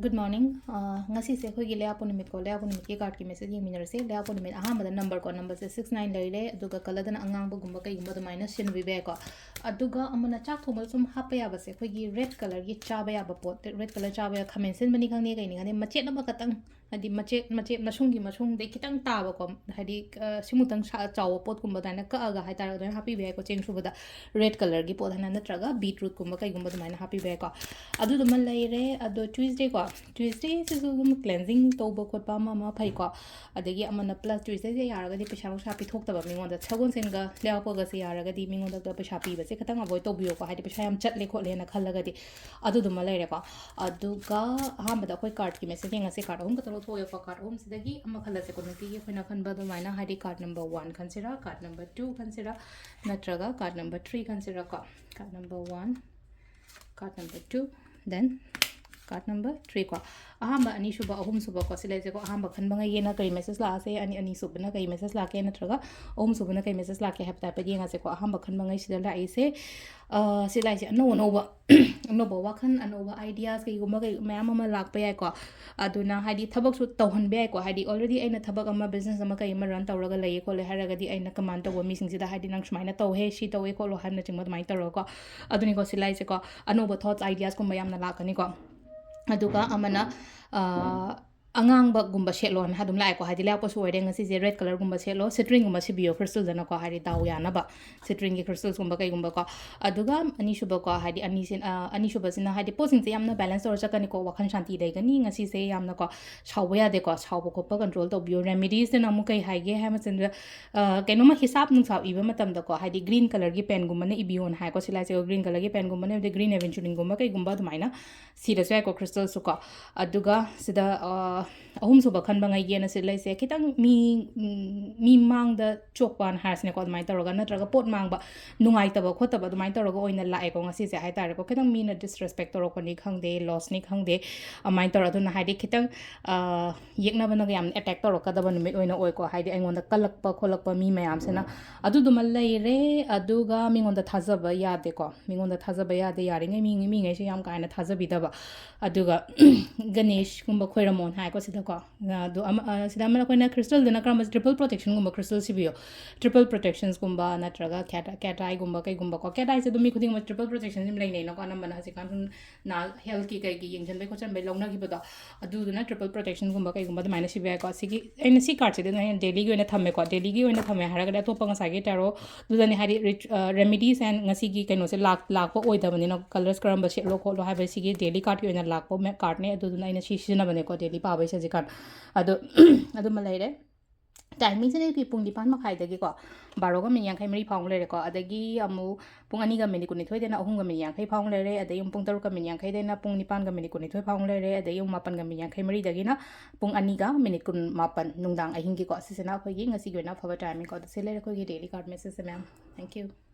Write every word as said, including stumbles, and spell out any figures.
Good morning. ꯑ, ꯉꯁꯤꯁꯦ ꯑꯩꯈꯣꯏꯒꯤ ꯂꯩꯕꯥꯛꯄꯣꯛꯄ ꯅꯨꯃꯤꯠꯀꯣ, ꯂꯩꯕꯥꯛꯄꯣꯛꯄ ꯅꯨꯃꯤꯠꯀꯤ cardꯀꯤ message ꯌꯦꯡꯃꯤꯟꯅꯔꯁꯦ꯫ ꯂꯩꯕꯥꯛꯄꯣꯛꯄ ꯅꯨꯃꯤꯠ ꯑꯍꯥꯟꯕꯗ number ꯀꯣ, numberꯁꯦ six nine ꯂꯩꯔꯦ, ꯑꯗꯨꯒ colourꯗꯅ ꯑꯉꯥꯡꯕꯒꯨꯝꯕ ꯀꯩꯒꯨꯝꯕ ꯑꯗꯨꯃꯥꯏꯅ ꯁꯤꯖꯤꯟꯅꯕꯤꯕ ꯌꯥꯏꯀꯣ꯫ ꯑꯗꯨꯒ ꯑꯃꯅ ꯆꯥꯛ ꯊꯣꯡꯕꯗ ꯁꯨꯝ ꯍꯥꯞꯄ ꯌꯥꯕꯁꯦ, ꯑꯩꯈꯣꯏꯒꯤ red colourꯒꯤ ꯆꯥꯕ ꯌꯥꯕ ꯄꯣꯠ, red colour ꯆꯥꯕ ꯌꯥꯕ, ꯈꯥꯃꯦꯟ ꯑꯁꯤꯟꯕꯅꯤ ꯈꯪꯗꯦ, ꯀꯩꯅꯤ ꯈꯪꯗꯦ, ꯃꯆꯦꯠ ꯑꯃꯈꯛꯇꯪ, ꯍꯥꯏꯗꯤ ꯃꯆꯦꯠ, ꯃꯆꯦꯠ, ꯃꯁꯨꯡꯒꯤ ꯃꯁꯨꯡꯗꯩ ꯈꯤꯇꯪ ꯇꯥꯕꯀꯣ, ꯍꯥꯏꯗꯤ, ꯑ, ꯁꯤꯃꯨꯛꯇꯪ ꯁꯥ-, ꯆꯥꯎꯕ ꯄꯣꯠꯀꯨꯝꯕ ꯑꯗꯨꯃꯥꯏꯅ ꯀꯛꯑꯒ ꯍꯥꯏꯇꯥꯔꯦ, ꯑꯗꯨꯃꯥꯏꯅ ꯍꯥꯞꯄꯤꯕ ꯌꯥꯏꯀꯣ, ꯆꯦꯡ ꯁꯨꯕꯗ꯫ Red colourꯒꯤ ꯄꯣꯠ ꯍꯥꯏꯅ, ꯅꯠꯇ꯭ꯔꯒ beetrootꯀꯨꯝꯕ ꯀꯩꯒꯨꯝꯕ ꯑꯗꯨꯃꯥꯏꯅ ꯍꯥꯞꯄꯤꯕ ꯌꯥꯏꯀꯣ꯫ ꯑꯗꯨꯗꯨꯃ ꯂꯩꯔꯦ꯫ ꯑꯗꯣ Tuesdayꯀꯣ, Tuesdayꯁꯤꯁꯨ ꯑꯗꯨꯝ cleansing ꯇꯧꯕ ꯈꯣꯠꯄ ꯑꯃ ꯑꯃ ꯐꯩꯀꯣ꯫ ꯑꯗꯒꯤ ꯑꯃꯅ plus Tuesdayꯁꯦ ꯌꯥꯔꯒꯗꯤ ꯄꯩꯁꯥ ꯅꯨꯡꯁꯥ ꯄꯤꯊꯣꯛꯇꯕ ꯃꯤꯉꯣꯟꯗ, ꯁꯒꯣꯜꯁꯦꯟꯒ ꯂꯩꯕꯥꯛꯄꯣꯛꯄꯒꯁꯦ ꯌꯥꯔꯒꯗꯤ ꯃꯤꯉꯣꯟꯗ ꯄꯩꯁꯥ ꯄꯤꯕꯁꯦ ꯈꯤꯇꯪ avoid ꯇꯧꯕꯤꯌꯣꯀꯣ, ꯍꯥꯏꯗꯤ ꯄꯩꯁꯥ ꯌꯥꯝ ꯆꯠꯂꯦ ꯈꯣꯠꯂꯦꯅ ꯈꯜꯂꯒꯗꯤ꯫ ꯑꯗꯨꯗꯨꯃ ꯂꯩꯔꯦꯀꯣ꯫ ꯑꯗꯨꯒ ꯑꯍꯥꯟꯕꯗ ꯑꯩꯈꯣꯏ cardꯀꯤ message ꯌꯦꯡꯉꯁꯦ꯫ Card ꯑꯍꯨꯝ ꯈꯛꯇꯪ ꯂꯧꯊꯣꯛꯑꯒꯦꯀꯣ꯫ Card ꯑꯍꯨꯝꯁꯤꯗꯒꯤ ꯑꯃ ꯈꯜꯂꯁꯦꯀꯣ, ꯅꯨꯡꯇꯤꯒꯤ ꯑꯩꯈꯣꯏꯅ ꯈꯟꯕ ꯑꯗꯨꯃꯥꯏꯅ, ꯍꯥꯏꯗꯤ card number one ꯈꯟꯁꯤꯔꯥ, card number two ꯈꯟꯁꯤꯔꯥ, ꯅꯠꯇ꯭ꯔꯒ card number three ꯈꯟꯁꯤꯔꯥꯀꯣ꯫ Card number one, card number two, then card number three ꯀꯣ꯫ ꯑꯍꯥꯟꯕ, ꯑꯅꯤꯁꯨꯕ, ꯑꯍꯨꯝꯁꯨꯕ ꯀꯣ, ꯁꯤ ꯂꯩꯁꯦꯀꯣ꯫ ꯑꯍꯥꯟꯕ ꯈꯟꯕꯉꯩꯒꯤꯅ ꯀꯔꯤ message ꯂꯥꯛꯑꯁꯦ, ꯑꯅꯤ, ꯑꯅꯤꯁꯨꯕꯅ ꯀꯔꯤ message ꯂꯥꯛꯀꯦ, ꯅꯠꯇ꯭ꯔꯒ ꯑꯍꯨꯝꯁꯨꯕꯅ ꯀꯔꯤ message ꯂꯥꯛꯀꯦ ꯍꯥꯏꯕꯗ ꯍꯥꯏꯐꯦꯠ ꯌꯦꯡꯉꯁꯦꯀꯣ꯫ ꯑꯍꯥꯟꯕ ꯈꯟꯕꯉꯩꯁꯤꯗ ꯂꯥꯛꯏꯁꯦ, ꯑ, ꯁꯤ ꯂꯥꯛꯏꯁꯦ ꯑꯅꯧ ꯑꯅꯧꯕ, ꯑꯅꯧꯕ ꯋꯥꯈꯜ, ꯑꯅꯧꯕ ideas ꯀꯩꯒꯨꯝꯕ ꯀꯩ ꯃꯌꯥꯝ ꯑꯃ ꯂꯥꯛꯄ ꯌꯥꯏꯀꯣ꯫ ꯑꯗꯨꯅ ꯍꯥꯏꯗꯤ ꯊꯕꯛꯁꯨ ꯇꯧꯍꯟꯕ ꯌꯥꯏꯀꯣ, ꯍꯥꯏꯗꯤ already ꯑꯩꯅ ꯊꯕꯛ ꯑꯃ, business ꯑꯃ ꯀꯩ ꯑꯃ run ꯇꯧꯔꯒ ꯂꯩꯌꯦ ꯈꯣꯠꯂꯦ ꯍꯥꯏꯔꯒꯗꯤ ꯑꯩꯅ command ꯇꯧꯕ ꯃꯤꯁꯤꯡꯁꯤꯗ ꯍꯥꯏꯗꯤ ꯅꯪ ꯁꯨꯃꯥꯏꯅ ꯇꯧꯍꯦ, ꯁꯤ ꯇꯧꯋꯦ ꯈꯣꯠꯂꯣ ꯍꯥꯏꯕꯅꯆꯤꯡꯕ ꯑꯗꯨꯃꯥꯏꯅ ꯇꯧꯔꯒꯀꯣ꯫ ꯑꯗꯨꯅꯤꯀꯣ ꯁꯤ ꯂꯥꯛꯏꯁꯦꯀꯣ, ꯑꯅꯧꯕ thoughts, ideasꯀꯨꯝꯕ ꯌꯥꯝꯅ ꯂꯥꯛꯀꯅꯤꯀꯣ꯫ ꯑꯗꯨꯒ ꯑꯃꯅ, ꯑ, ꯑꯉꯥꯡꯕꯒꯨꯝꯕ ꯁꯦꯠꯂꯣꯅ ꯑꯗꯨꯝ ꯂꯥꯛꯑꯦꯀꯣ, ꯍꯥꯏꯗꯤ ꯂꯩꯕꯥꯛꯄꯣꯛꯄꯁꯨ ꯑꯣꯏꯔꯦ ꯉꯁꯤꯁꯦ, red colourꯒꯨꯝꯕ ꯁꯦꯠꯂꯣ, citrineꯒꯨꯝꯕ ꯁꯤꯕꯤꯌꯣ crystalꯗꯅꯀꯣ, ꯍꯥꯏꯗꯤ ꯗꯥꯎ ꯌꯥꯅꯕ citrineꯒꯤ crystalsꯀꯨꯝꯕ ꯀꯩꯒꯨꯝꯕꯀꯣ꯫ ꯑꯗꯨꯒ ꯑꯅꯤꯁꯨꯕꯀꯣ, ꯍꯥꯏꯗꯤ ꯑꯅꯤꯁꯤ-, ꯑ, ꯑꯅꯤꯁꯨꯕꯁꯤꯅ ꯍꯥꯏꯗꯤ ꯄꯣꯠꯁꯤꯡꯁꯦ ꯌꯥꯝꯅ balance ꯇꯧꯔ ꯆꯠꯀꯅꯤꯀꯣ, ꯋꯥꯈꯜ ꯁꯥꯟꯇꯤ ꯂꯩꯒꯅꯤ ꯉꯁꯤꯁꯦ ꯌꯥꯝꯅꯀꯣ꯫ ꯁꯥꯎꯕ ꯌꯥꯗꯦꯀꯣ, ꯁꯥꯎꯕ ꯈꯣꯠꯄ control ꯇꯧꯕꯤꯌꯨ꯫ Remediesꯇꯅ ꯑꯃꯨꯛ ꯀꯩ ꯍꯥꯏꯒꯦ ꯍꯥꯏꯕ ꯃꯇꯝꯗ, ꯑ, ꯀꯩꯅꯣꯝꯃ ꯍꯤꯁꯥꯞ ꯅꯨꯡꯁꯥꯞ ꯏꯕ ꯃꯇꯝꯗꯀꯣ, ꯍꯥꯏꯗꯤ green colourꯒꯤ penꯒꯨꯝꯕꯅ ꯏꯕꯤꯌꯣꯅ ꯍꯥꯏꯀꯣ, ꯁꯤ ꯂꯥꯛꯏꯁꯦ green colourꯒꯤ penꯒꯨꯝꯕꯅ, ꯍꯥꯏꯕꯗꯤ green aventurinꯒꯨꯝꯕ ꯀꯩꯒꯨꯝꯕ ꯑꯗꯨꯃꯥꯏꯅ ꯁꯤꯔꯁꯨ ꯌꯥꯏꯀꯣ crystalꯁꯨꯀꯣ꯫ ꯑꯗꯨꯒ ꯁꯤꯗ, ꯑ, ꯑꯍꯨꯝꯁꯨꯕ ꯈꯟꯕ ꯉꯩꯒꯤꯅ ꯁꯤ ꯂꯩꯁꯦ ꯈꯤꯇꯪ ꯃꯤ, ꯎꯝ, ꯃꯤ ꯃꯥꯡꯗ ꯆꯣꯞꯄꯅ ꯍꯥꯏꯔꯁꯤꯅꯦꯀꯣ, ꯑꯗꯨꯃꯥꯏꯅ ꯇꯧꯔꯒ, ꯅꯠꯇ꯭ꯔꯒ ꯄꯣꯠ ꯃꯥꯡꯕ, ꯅꯨꯡꯉꯥꯏꯇꯕ ꯈꯣꯠꯇꯕ ꯑꯗꯨꯃꯥꯏꯅ ꯇꯧꯔꯒ ꯑꯣꯏꯅ ꯂꯥꯛꯑꯦꯀꯣ ꯉꯁꯤꯁꯦ ꯍꯥꯏ ꯇꯥꯔꯦꯀꯣ꯫ ꯈꯤꯇꯪ ꯃꯤꯅ ꯗꯤꯁꯔꯦꯁꯄꯦꯛ ꯇꯧꯔꯛꯄꯅꯤ ꯈꯪꯗꯦ, ꯂꯣꯁꯅꯤ ꯈꯪꯗꯦ, ꯑꯗꯨꯃꯥꯏꯅ ꯇꯧꯔ, ꯑꯗꯨꯅ ꯍꯥꯏꯗꯤ ꯈꯤꯇꯪ, ꯑ, ꯌꯦꯛꯅꯕꯅꯒ ꯌꯥꯝ ꯑꯦꯇꯦꯛ ꯇꯧꯔꯛꯀꯗꯕ ꯅꯨꯃꯤꯠ ꯑꯣꯏꯅ ꯑꯣꯏꯀꯣ꯫ ꯍꯥꯏꯗꯤ ꯑꯩꯉꯣꯟꯗ ꯀꯜꯂꯛꯄ ꯈꯣꯠꯂꯛꯄ ꯃꯤ ꯃꯌꯥꯝꯁꯤꯅ, ꯑꯗꯨꯗꯨꯃ ꯂꯩꯔꯦ꯫ ꯑꯗꯨꯒ ꯃꯤꯉꯣꯟꯗ ꯊꯥꯖꯕ ꯌꯥꯗꯦꯀꯣ, ꯃꯤꯉꯣꯟꯗ ꯊꯥꯖꯕ ꯌꯥꯗꯦ꯫ ꯌꯥꯔꯤꯉꯩ ꯃꯤ, ꯃꯤꯉꯩꯁꯦ ꯌꯥꯝ ꯀꯥ ꯍꯦꯟꯅ ꯊꯥꯖꯕꯤꯗꯕ꯫ ꯑꯗꯨꯒ ꯒꯅꯦꯁꯀꯨꯝꯕ ꯈꯣꯏꯔꯝꯃꯣꯅ ꯍꯥꯏꯀꯣ ꯁꯤꯗꯀꯣ꯫ ꯑꯗꯣ ꯑꯃ, ꯑ, ꯁꯤꯗ ꯑꯃꯅ ꯑꯩꯈꯣꯏꯅ ꯀ꯭ꯔꯤꯁꯇꯜꯗꯅ ꯀꯔꯝꯕ, ꯇ꯭ꯔꯤꯄꯜ ꯄ꯭ꯔꯣꯇꯦꯛꯁꯟꯒꯨꯝꯕ ꯀ꯭ꯔꯤꯁꯇꯜ ꯁꯤꯕꯤꯌꯣ꯫ ꯇ꯭ꯔꯤꯄꯜ ꯄ꯭ꯔꯣꯇꯦꯛꯁꯟꯁꯀꯨꯝꯕ ꯅꯠꯇ꯭ꯔꯒ ꯀꯦꯠ, ꯀꯦꯠ ꯑꯥꯏꯒꯨꯝꯕ ꯀꯩꯒꯨꯝꯕꯀꯣ꯫ ꯀꯦꯠ ꯑꯥꯏꯁꯦ ꯑꯗꯨꯝ ꯃꯤ ꯈꯨꯗꯤꯡꯃꯛ ꯇ꯭ꯔꯤꯄꯜ ꯄ꯭ꯔꯣꯇꯦꯛꯁꯟ ꯑꯗꯨꯝ ꯂꯩꯅꯩꯅꯀꯣ, ꯑꯅꯝꯕꯅ ꯍꯧꯖꯤꯛꯀꯥꯟ ꯁꯨꯝ ꯅꯥ ꯍꯦꯜꯠꯀꯤ ꯀꯩꯒꯤ ꯌꯦꯡꯁꯤꯟꯕꯩ ꯈꯣꯠꯆꯟꯕꯩ ꯂꯧꯅꯈꯤꯕꯗꯣ꯫ ꯑꯗꯨꯗꯨꯅ ꯇ꯭ꯔꯤꯄꯜ ꯄ꯭ꯔꯣꯇꯦꯛꯁꯟꯒꯨꯝꯕ ꯀꯩꯒꯨꯝꯕ ꯑꯗꯨꯃꯥꯏꯅ ꯁꯤꯕ ꯌꯥꯏꯀꯣ꯫ ꯁꯤꯒꯤ, ꯑꯩꯅ ꯁꯤ ꯀꯥꯔꯠꯁꯤꯗꯤ ꯑꯩꯅ ꯗꯦꯂꯤꯒꯤ ꯑꯣꯏꯅ ꯊꯝꯃꯦꯀꯣ꯫ ꯗꯦꯂꯤꯒꯤ ꯑꯣꯏꯅ ꯊꯝꯃꯦ ꯍꯥꯏꯔꯒꯗꯤ ꯑꯇꯣꯞꯄ ꯉꯁꯥꯏꯒꯤ ꯇꯦꯔꯣ ꯑꯗꯨꯗꯅꯦ ꯍꯥꯏꯗꯤ ꯔꯤꯆ-, ꯑ, ꯔꯦꯃꯤꯗꯤꯁ ꯑꯦꯟ ꯉꯁꯤꯒꯤ ꯀꯩꯅꯣꯁꯦ ꯂꯥꯛ-, ꯂꯥꯛꯄ ꯑꯣꯏꯗꯕꯅꯤꯅ, ꯀꯂꯔꯁ ꯀꯔꯝꯕ ꯁꯦꯠꯂꯣ ꯈꯣꯠꯂꯣ ꯍꯥꯏꯕ ꯁꯤꯒꯤ ꯗꯦꯂꯤ ꯀꯥꯔꯠꯀꯤ ꯑꯣꯏꯅ ꯂꯥꯛꯄ ꯃꯦ-, ꯀꯥꯔꯠꯅꯦ꯫ ꯑꯗꯨꯗꯨꯅ ꯑꯩꯅ ꯁꯤ ꯁꯤꯖꯤꯟꯅꯕꯅꯦꯀꯣ ꯗꯦꯂꯤ ꯄꯥꯕꯩꯁꯦ ꯍꯧꯖꯤꯛꯀꯥꯟ꯫ ꯑꯗꯣ ꯑꯗꯨꯃ ꯂꯩꯔꯦ꯫ ꯇꯥꯏꯃꯤꯡꯁꯤꯅ ꯑꯌꯨꯛꯀꯤ ꯄꯨꯡ ꯅꯤꯄꯥꯟ ꯃꯈꯥꯏꯗꯒꯤꯀꯣ ꯕꯥꯔꯣꯒ ꯃꯤꯅꯤꯠ ꯌꯥꯡꯈꯩ ꯃꯔꯤ ꯐꯥꯎ ꯂꯩꯔꯦꯀꯣ꯫ ꯑꯗꯒꯤ ꯑꯃꯨꯛ ꯄꯨꯡ ꯑꯅꯤꯒ ꯃꯤꯅꯤꯠ ꯀꯨꯟꯅꯤꯊꯣꯏꯗꯩꯅ ꯑꯍꯨꯝꯒ ꯃꯤꯅꯤꯠ ꯌꯥꯡꯈꯩ ꯐꯥꯎ ꯂꯩꯔꯦ꯫ ꯑꯗꯒꯤ ꯑꯃꯨꯛ ꯄꯨꯡ ꯇꯔꯨꯛꯀ ꯃꯤꯅꯤꯠ ꯌꯥꯡꯈꯩꯗꯩꯅ ꯄꯨꯡ ꯅꯤꯄꯥꯟꯒ ꯃꯤꯅꯤꯠ ꯀꯨꯟꯅꯤꯊꯣꯏ ꯐꯥꯎ ꯂꯩꯔꯦ꯫ ꯑꯗꯒꯤ ꯑꯃꯨꯛ ꯃꯥꯄꯟꯒ ꯃꯤꯅꯤꯠ ꯌꯥꯡꯈꯩ ꯃꯔꯤꯗꯒꯤꯅ ꯄꯨꯡ ꯑꯅꯤꯒ ꯃꯤꯅꯤꯠ ꯀꯨꯟ ꯃꯥꯄꯟ ꯅꯨꯡꯗꯥꯡ ꯑꯍꯤꯡꯒꯤꯀꯣ꯫ ꯁꯤꯁꯤꯅ ꯑꯩꯈꯣꯏꯒꯤ ꯉꯁꯤꯒꯤ ꯑꯣꯏꯅ ꯑꯐꯕ ꯇꯥꯏꯃꯤꯡꯀꯣ꯫ ꯑꯗꯣ ꯁꯤ ꯂꯩꯔꯦ ꯑꯩꯈꯣꯏꯒꯤ ꯗꯦꯂꯤ ꯀꯥꯔꯠ ꯃꯦꯁꯦꯖꯁꯦ, ꯃꯌꯥꯝ꯫ Thank you꯫